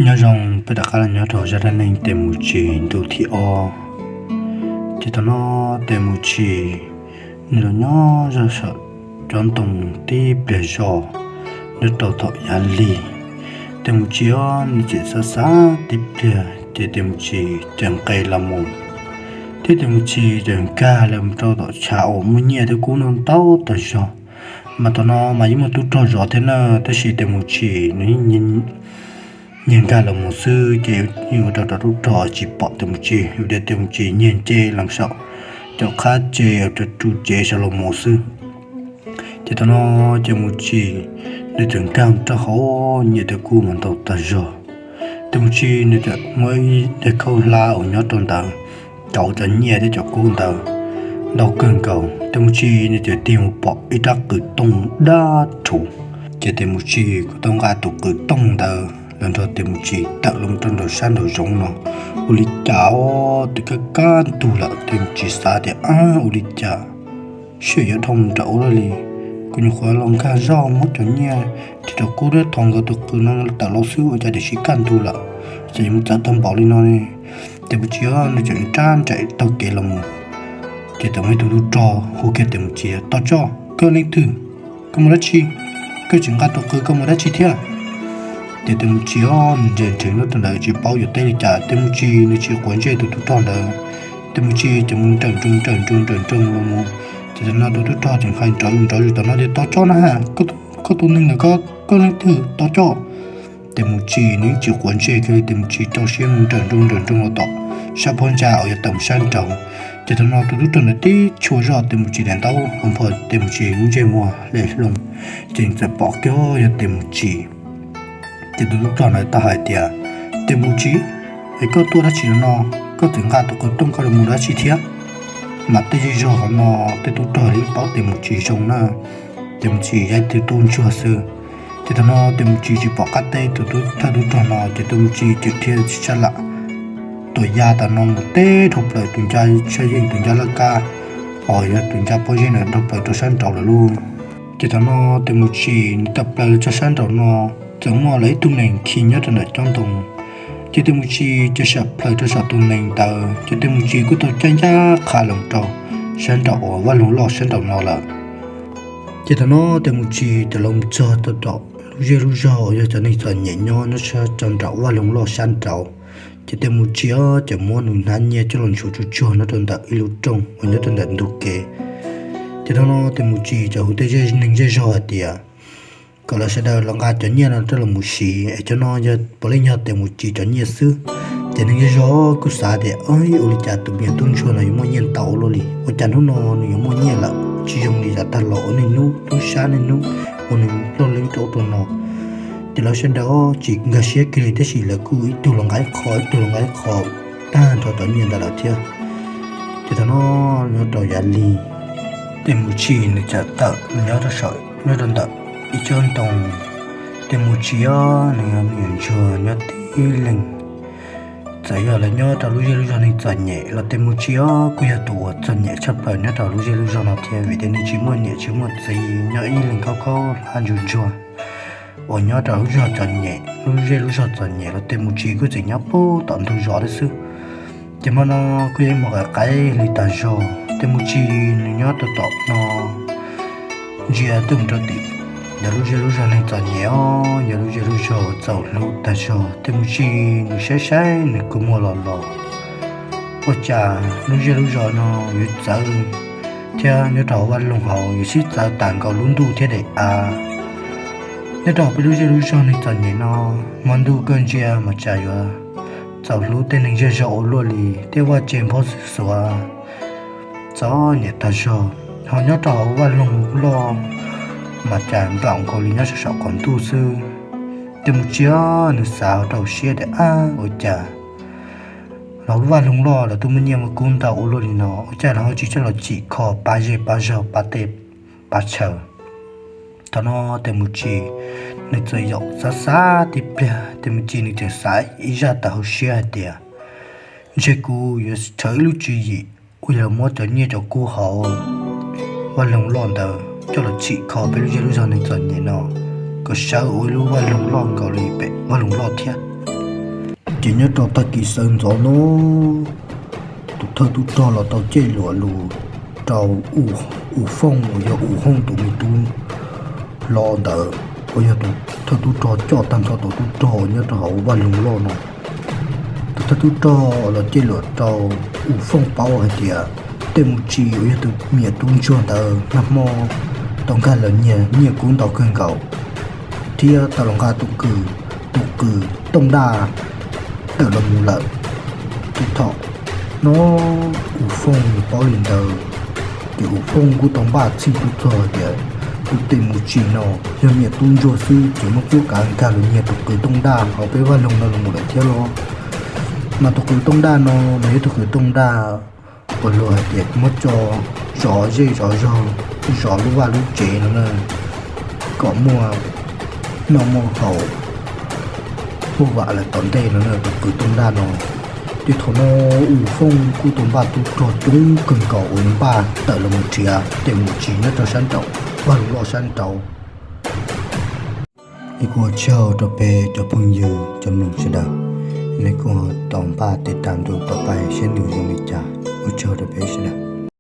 Nyob zoo, peb rov qab los nyob rau zaj dab neeg Tes Mus Tsis ntu thib ob. Ces thaum no Tes Mus Tsis nws los nyob zog saum cov ntoo tib pliag zog, nyob rau thaum yav lig. Tes Mus Tsis os nws tseem xav xav tib pliag ces Tes Mus Tsis tseem nqes los mus, thiab Tes Mus Tsis tseem nkag los rau tom chav uas muaj nyiaj thiab kub ntau ntau tag zog. Mas thaum no mas yeej muaj tub rog zov thiab na, tab sis Tes Mus Tsis nws nyiag nkag los mus xwb ces yeej ua rau cov tub rog tsis pom Tes Mus Tsis, vim tias Tes Mus Tsis nyiag nce los saum cov qhab tsev, cov tsuj tsev saud los mus xwb. Ces thaum no Tes Mus Tsis nws txawm nkag rau hauv nyiaj thiab kub mas ntau tag zog. Tes Mus Tsis nws txawm muab ib daim khaub hlab uas nyob rau ntawd kauv cov nyiaj thiab cov kub ntawd ntau kawg nkaus. Tes Mus Tsis nws txawm tig mus pom ib rab qws tooj dab rhuv. Ces Tes Mus Tsis kuj tau nqa tus qws tooj ntawd los nrog Tes Mus Tsis tawm los rau nraum sab nraum zoov no. Ua li cas twb kaj kaj ntug lawm, Tes Mus Tsis xav tias, ab, ua li cas sij hawm yuav dhau mus nraum ub luaj li, kuv nyuam qhuav los nkag zog muab cov nyiaj thiab cov kub thiab thov nkawd tus qws no tawm los xwb ua cas tiam sis kaj ntug lawm, ces yuav mus txawv tag npaum li no ne. Tes Mus Tsis nws tseem rab nraim taug kev los mus. Ces txawm muaj ib tug tub rog hu kiag Tes Mus Tsis, Tos tso, koj leej twg? Koj mus dab tsi? Koj tseem nqa tus qws koj mus dab tsi thiab? Ces Tes Mus Tsis nws nres nrheev nyob rau ntawd tsis paub yuav teb li cas, Tes Mus Tsis nws tsis quav ntsej tus tub rog ntawd. Tes Mus Tsis ces mus nrawm nroos nrawm nroos nrawm nroos los mus. Ces thaum no tus tub rog tseem hais nrov nrov zoj tom no tias, Tos tso na, koj tus neeg ntawd, koj leej twg? Tos tso. Tes Mus Tsis nws tsis quav ntsej kiag li, Tes Mus Tsis rau siab mus nrawm nroos nrawm nroos los tom sab phab ntsa uas yuav tawm sab nraud. Ces thaum no tus tub rog ntawd tib tshua zoj Tes Mus Tsis daim ntaub, ua rau Tes Mus Tsis lub ntsej muag hle hlo, ces nws txawm pom kiag yog Tes Mus Tsis. Ces tus tub rog ntawd tau hais tias, Tes Mus Tsis, es koj tuaj dab tsi no? Koj txawm nqa tus qws tooj koj los mus dab tsi thiab? Mas tej zej zog hauv no tej tub rog yeej paub Tes Mus Tsis zoo na, Tes Mus Tsis yog ib tug tub ntsuag xwb. Ces thaum no Tes Mus Tsis tsis pom qab teb tus thawj tub rog no, ces Tes Mus Tsis tseem dhia tsis tshaj lam tuam ya tam no mus teb dhau plaws tus ncaj tshaj yeej, tus ncaj laj kab, ho yog tus ncaj pob zeb ntawd dhau plaws rau sab nraud lawm lauj. Ces thaum no Tes Mus Tsis nws tawm plaws los txog sab nraum no, txawm muaj lawv ib tug nees khi nyob rau ntawm cov ntoo. Ces Tes Mus Tsis cia li sam plaws rau saum tus nees ntawd, ces Tes Mus Tsis kuj tau caij ncaj qha los rau sab nraum uas vaj loog loj sab nraum no lawm. Ces thaum no Tes Mus Tsis txawm los txog rau tom lub zej lub zog uas yog cov neeg txom nyem nyob nyob sab rau nraum vaj loog loj sab nraud. Ces Tes Mus Tsis ces muab nws hnab nyiaj coj los ntsuas tsuag tsuag nyob rau ntawm ib lub rooj uas nyob rau ntawm ntug kev. Ces thaum no Tes Mus Tsis txawm hu tej neeg zej zog hais tias kom lawv sawv daws los nqa cov nyiaj no coj los mus siv, es cov no yog puav leej yog Tes Mus Tsis cov nyiaj xwb. Ces neeg zej zog kuj xav tias, Ua li cas tus me nyuam tub ntsuag no yuav muaj nyiaj ntau ua luaj li? Ua cas hnub no nws yuav muaj nyiaj lawm? Tsis zoo li yav tag los uas niaj hnub tub sab niaj hnub ua nws loj leeb rau ub rau no. Ces lawv sawv daws tsis nkag siab kiag li, tab sis lawv kuj ib tug los nqa ib qho, ib tug los nqa ib qho tag nrho cov nyiaj ntawd lawm thiab. Ces thaum no nyob rau yav lig, Tes Mus Tsis nws txawm tawm nyob rau saum, nyob rau ntawm ib tsob ntoo. Tes Mus Tsis os nws yog me nyuam ntsuag nyob tib leeg. Txawm yog lawv nyob rau lub zej lub zog neeg txom nyem los Tes Mus Tsis os kuj yog tus uas txom nyem tshaj plaws nyob rau lub zej lub zog no thiab, vim tias nws tsis muaj niam tsis muaj txiv, nyob ib leeg khaub khaub hlab ntsuag ntsuag uas nyob rau lub zog txom nyem, lub zej lub zog txom nyem los Tes Mus Tsis kuj tseem nyob puag tom ntug zos thiab xwb. Ces hmo no kuj yog ib hmo qaim qaim li tag zog, Tes Mus Tsis nws nyob rau tom no ntsia tuaj mus rau tim ntawm lub zej lub zog neeg txom nyem os, yog lub zej lub zog txaus hlub tag zog. Tes Mus Tsis nws saib saib nws kua muag los los, ua cas lub zej lub zog no yuav txawv thiab nyob rau hauv vaj loog hauv yuav sib txawv tas nkaus lub ntuj thiab daim av. Nyob rau peb lub zej lub zog neeg txom nyem no, hmo ntuj kawg ntsia mas cas yuav txaus hlub tej neeg zej zog ua luaj li, tej vaj tse nphob xwb xuav txom nyem tag zog. Ho nyob rau hauv vaj loog loj mas cas nplaum nkaus li nyob saum saum qaum ntuj xwb. Tes Mus Tsis nws xav rau siab tias, ab, ua cas los lub vaj loog loj lawv twb muaj nyiaj muaj kub ntau ua luaj li no, ua cas lawv ho tsis coj los chim kho pab zej pab zog pab teb pab chaw. Thaum no Tes Mus Tsis nws txawm yaum xav xav tib pliag, Tes Mus Tsis nws txawm xav ib zaj tawm hauv siab hais tias, ntshe kuv yuav rhawv ib lub tswv yim uas yog muab cov nyiaj cov kub hauv vaj loog loj ntawd coj los chim kho peb lub zej lub zog neeg txom nyem no kom sawv ua ib lub vaj loog loj nkaus li pem vaj loog loj thiab. Ces nyob rau tag kis sawv ntxov no, tus thawj tub rog los tau ceg luam lus rau U Fooj uas yog U Fooj tus me tub hlob ntawd, uas yog tus thawj tub rog coj tag nrho tus tub rog uas nyob rau hauv vaj loog loj no. Tus thawj tub rog los ceg luam rau U Fooj paub hais tias Tej Mus Tsis uas yog tus me nyuam tub ntsuag ntawd nag hmo tau nkag los nyiag nyiaj kub ntau kawg nkaus, thiab tau los nqa tus kws, tus kws tooj daj tawm los mus lawm. Ces thaum no U Fooj paub li ntawd, ces U Fooj kuj tau npaj txhij tub txog tias tus Tej Mus Tsis no yog me nyuam tub ntsuag xwb ces muab cuab kav nkag los nyiag tus kws tooj daj hauv peb vaj loog no los mus lawm thiab los. Mas tus kws tooj daj no mas yog tus kws tooj daj uas luag hais tias muab tso zov zej zov zog, zov lub vaj lub tsev no na, kom muaj noj muaj haus, muaj vam lawm tom ntej no na, tus kws tooj daj no. Ces thaum no U Fooj kuj tau npaj tub rog coob kawg nkaus uas npaj tawm los mus nrhiav Tej Mus Tsis nyob rau sab nraum vaj loog loj sab nraud. Es kuj ua tsaug rau peb cov phooj ywg cov mloog sawv daws, nej kuj tau npaj tes tas ntu tom pais seb ntu zoo li cas. Ua tsaug rau peb sawv daws.